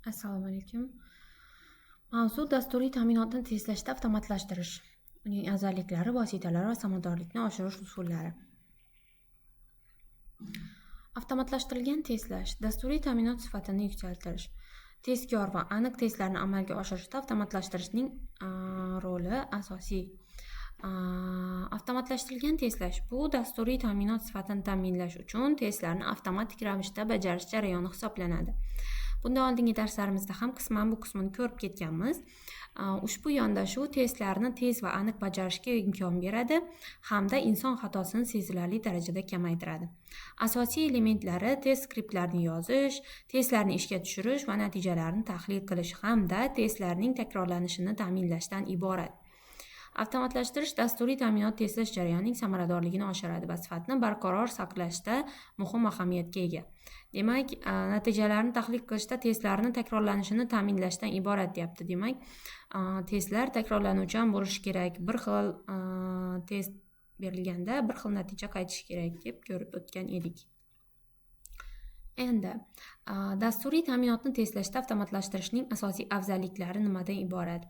Assalomu alaykum. Mavzu: dasturiy ta'minotni tezlashda avtomatlashtirish, uning afzalliklari, vositalari va samaradorlikni oshirish usullari. Avtomatlashtirilgan testlash dasturiy ta'minot sifatini yuksaltirish, tezkor va aniq testlarni amalga oshirishda avtomatlashtirishning roli asosiy. Avtomatlashtirilgan testlash bu dasturiy ta'minot sifatini ta'minlash uchun testlarni avtomatik ravishda bajarish jarayoni hisoblanadi. Bundan oldingi darslarimizda ham qisman bu qismini ko'rib ketganmiz. Ushbu yondashuv testlarni tez va aniq bajarishga imkon beradi hamda inson xatosini sezilarli darajada kamaytiradi. Asosiy elementlari test skriptlarini yozish, testlarni ishga tushirish va natijalarni tahlil qilish hamda testlarning takrorlanishini ta'minlashdan iborat. Avtomatlashtirish dasturiy ta'minot testlash jarayonining samaradorligini oshiradi va sifatni barqaror saqlashda muhim ahamiyatga ega. Demak, natijalarni tahlil qilishda testlarni takrorlanishini ta'minlashdan iborat deyapti. Demak, testlar takrorlanuvchan bo'lishi kerak. Bir xil test berilganda bir xil natija qaytishi kerak deb ko'rib o'tgan edik. Endi dasturiy ta'minotni testlashda avtomatlashtirishning asosiy afzalliklari nimadan iborat?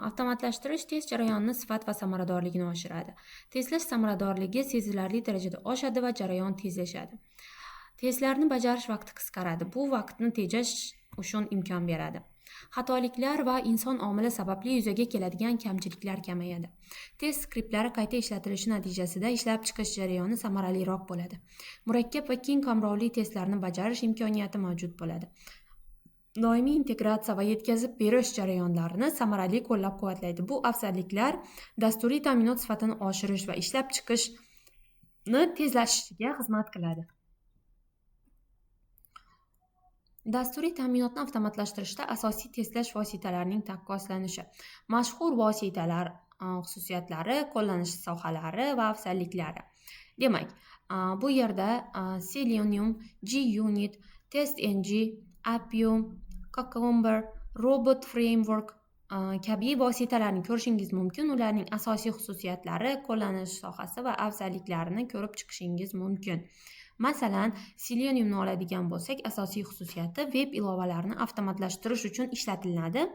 Avtomatlashtirish test jarayonini sifat va samaradorligini oshiradi. Testlash samaradorligi sezilarli darajada oshadi va jarayon tezlashadi. Testlarni bajarish vaqti qisqaradi. Bu vaqtni tejash uchun imkon beradi. Xatoliklar va inson omili sababli yuzaga keladigan kamchiliklar kamayadi. Test skriptlari qayta ishlatilishi natijasida ishlab chiqish jarayoni samaraliroq bo'ladi. Murakkab va keng qamrovli testlarni bajarish imkoniyati mavjud bo'ladi. Doimiy integratsiya va yetkazib berish jarayonlarini samarali qo'llab-quvvatlaydi. Bu afzalliklar dasturiy ta'minot sifatini oshirish va ishlab chiqishni tezlashishiga xizmat qiladi. Dasturiy ta'minotni avtomatlashtirishda asosiy testlash vositalarining taqqoslanishi, mashhur vositalar xususiyatlari, qo'llanish sohalari va afzalliklari. Demak, bu yerda Selenium, JUnit, TestNG, Appium, Cucumber, Robot Framework kabi vositalarni ko'rishingiz mumkin. Ularning asosiy xususiyatlari, qo'llanish sohasi va afzalliklarini ko'rib chiqishingiz mumkin. Masalan, Seleniumni oladigan bo'lsak, asosiy xususiyati web ilovalarini avtomatlashtirish uchun ishlatiladi.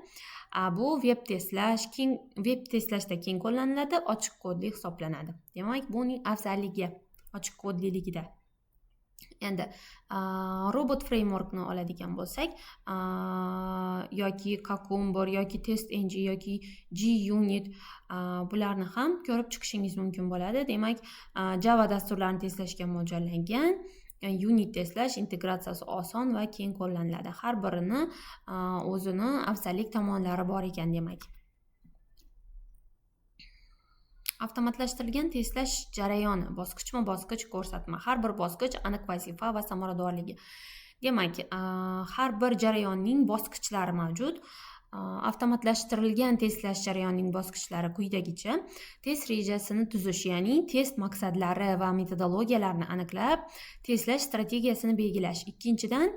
Bu web testlash, keng web testlashda keng qo'llaniladi, ochiq kodli hisoblanadi. Demak, buning afzalligi ochiq kodliligida. Endi Robot Frameworkni oladigan bo'lsak, yoki Cucumber yoki TestNG yoki JUnit, bularni ham ko'rib chiqishingiz mumkin bo'ladi. Demak, Java dasturlarini testlashga mo'ljallangan unit testlash integratsiyasi oson va keng qo'llaniladi. Har birini o'zini afzallik tomonlari bor ekan demak. Avtomatlashtirilgan testlash jarayoni bosqichma-bosqich ko'rsatma. Har bir bosqich aniq vazifa va samaradorligi. Demak, har bir jarayonning bosqichlari mavjud. Avtomatlashtirilgan testlash jarayonining bosqichlari quyidagicha: test rejasini tuzish, ya'ni test maqsadlari va metodologiyalarini aniqlab, testlash strategiyasini belgilash. Ikkinchidan,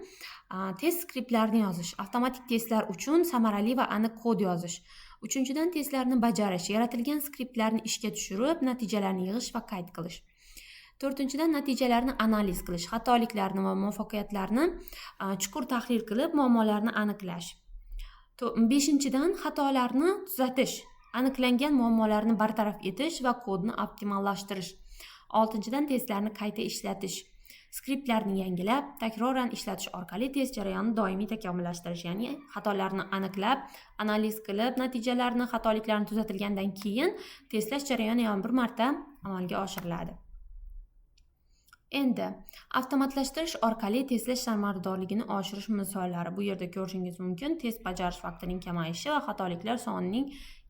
test skriptlarini yozish, avtomatik testlar uchun samarali va aniq kod yozish. Uchinchidan, testlarni bajarish, yaratilgan skriptlarni ishga tushirib, natijalarni yig'ish va qayd qilish. To'rtinchidan, natijalarni analiz qilish, xatoliklarni va muvaffaqiyatlarni chuqur tahlil qilib, muammolarni aniqlash. Beshinchidan, xatolarni tuzatish, aniqlangan muammolarni bartaraf etish va kodni optimallashtirish. Oltinchidan, testlarni qayta ishlatish, skriptlarni yangilab, takroran ishlatish orqali test jarayonini doimiy takomillashtirish, ya'ni xatolarni aniqlab, analiz qilib, natijalarni, xatoliklarni tuzatilgandan keyin testlash jarayoni yana bir marta amalga oshiriladi. Endi avtomatlashtirish orqali testlash samaradorligini oshirish misollari bu yerda ko'rishingiz mumkin. Test bajarish vaqtining kamayishi va xatoliklar sonining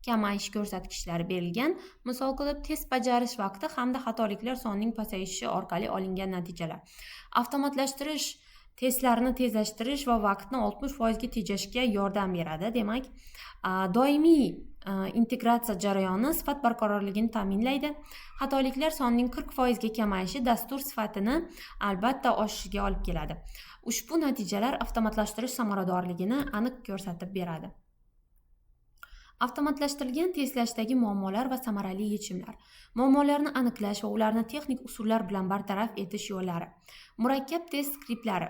kamayishi ko'rsatkichlari berilgan. Misol qilib, test bajarish vaqti hamda xatoliklar sonining pasayishi orqali olingan natijalar. Avtomatlashtirish testlarni tezlashtirish va vaqtni 60% ga tejashga yordam beradi. Demak, doimiy integratsiya jarayoni sifat barqarorligini ta'minlaydi. Xatoliklar sonining 40% ga kamayishi dastur sifatini albatta oshishiga olib keladi. Ushbu natijalar avtomatlashtirish samaradorligini aniq ko'rsatib beradi. Avtomatlashtirilgan testlashdagi muammolar va samarali yechimlar. Muammolarni aniqlash va ularni texnik usullar bilan bartaraf etish yo'llari. Murakkab test skriptlari.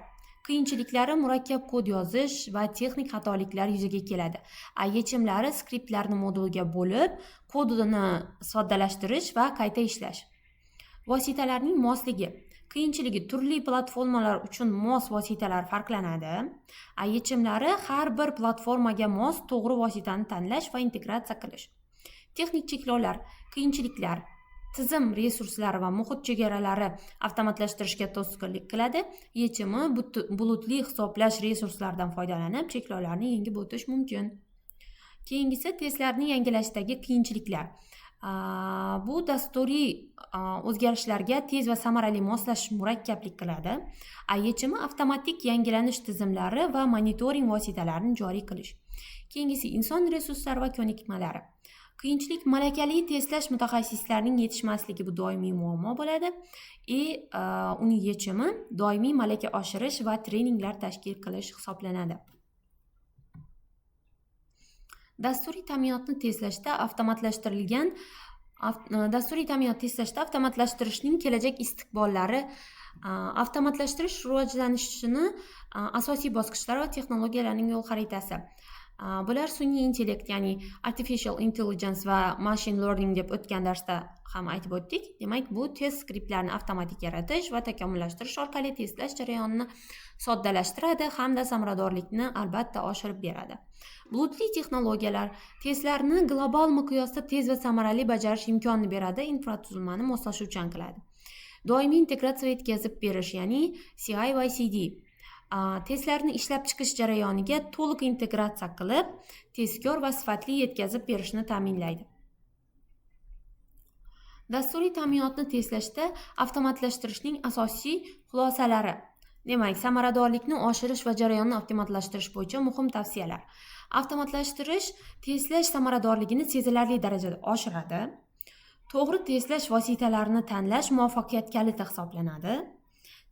Qiyinchiliklari: murakkab kod yozish va texnik xatoliklar yuzaga keladi. A yechimlari: skriptlarni modulga bo'lib, kodini soddalashtirish va qayta ishlash. Vositalarning mosligi. Qiyinchiligi: turli platformalar uchun mos vositalar farqlanadi. A yechimlari: har bir platformaga mos to'g'ri vositani tanlash va integratsiya qilish. Texnik cheklovlar. Qiyinchiliklar: tizim resurslari va muhit chegaralari avtomatlashtirishga to'sqinlik qiladi. Yechimi: bulutli hisoblash resurslaridan foydalanib, cheklovlarni yengib o'tish mumkin. Keyingisi testlarni yangilashdagi qiyinchiliklar. Bu dasturiy o'zgarishlarga tez va samarali moslashish murakkablik qiladi. A yechimi: avtomatik yangilanish tizimlari va monitoring vositalarini joriy qilish. Keyingisi inson resurslari va ko'nikmalari. Qiyinchilik: malakali testlash mutaxassislarining yetishmasligi, bu doimiy muammo bo'ladi. И uning yechimi doimiy malaka oshirish va treninglar tashkil qilish hisoblanadi. Dasturiy ta'minotni tezlashda avtomatlashtirilgan dasturiy ta'minot testlashda avtomatlashtirishning kelajak istiqbollari. Avtomatlashtirish rivojlanishini asosiy bosqichlari va texnologiyalarning yo'l xaritasi. Bular sun'iy intellekt, ya'ni artificial intelligence va machine learning deb o'tgan darsda ham aytib o'tdik. Demak, bu test skriptlarini avtomatik yaratish va takomillashtirish orqali testlash jarayonini soddalashtiradi hamda samaradorlikni albatta oshirib beradi. Bulutli texnologiyalar testlarni global miqyosda tez va samarali bajarish imkonini beradi, infratuzilmani moslashuvchan qiladi. Doimiy integratsiya yetkazib berish, ya'ni CI va CD, testlarni ishlab chiqish jarayoniga to'liq integratsiya qilib, tezkor va sifatli yetkazib berishni ta'minlaydi. Dasturiy ta'minotni testlashda avtomatlashtirishning asosiy xulosalari. Demak, samaradorlikni oshirish va jarayonni avtomatlashtirish bo'yicha muhim tavsiyalar. Avtomatlashtirish testlash samaradorligini sezilarli darajada oshiradi. To'g'ri testlash vositalarini tanlash muvaffaqiyat kaliti hisoblanadi.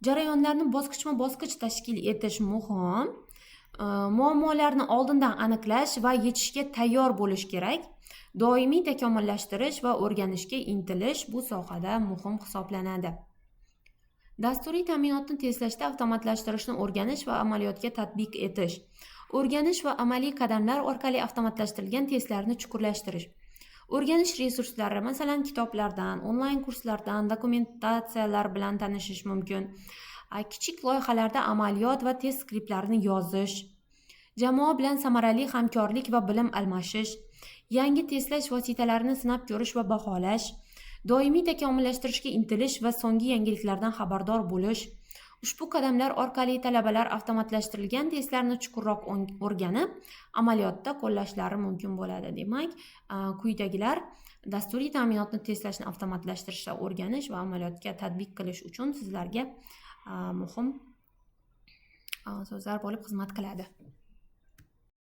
Jarayonlarni bosqichma bosqich tashkil etish muhim. Muammolarni oldindan aniqlash va yechishga tayyor bo'lish kerak. Doimiy takomillashtirish va o'rganishga intilish bu sohada muhim hisoblanadi. Dasturiy ta'minotni testlashda avtomatlashtirishni o'rganish va amaliyotga tatbiq etish. O'rganish va amaliy qadamlar orqali avtomatlashtirilgan testlarni chuqurlashtirish. O'rganish resurslari, masalan, kitoblardan, onlayn kurslardan, dokumentatsiyalar bilan tanishish mumkin. Kichik loyihalarda amaliyot va test skriptlarini yozish, jamoa bilan samarali hamkorlik va bilim almashish, yangi testlash vositalarini sinab ko'rish va baholash, doimiy takomillashtirishga intilish va so'nggi yangiliklardan xabardor bo'lish. Ushbu qadamlar orqali talabalar avtomatlashtirilgan testlarni chuqurroq o'rganib, amaliyotda qo'llashlari mumkin bo'ladi. Demak, quyidagilar dasturiy ta'minotni testlashni avtomatlashtirishda o'rganish va amaliyotga tatbiq qilish uchun sizlarga muhim so'zlar bo'lib xizmat qiladi.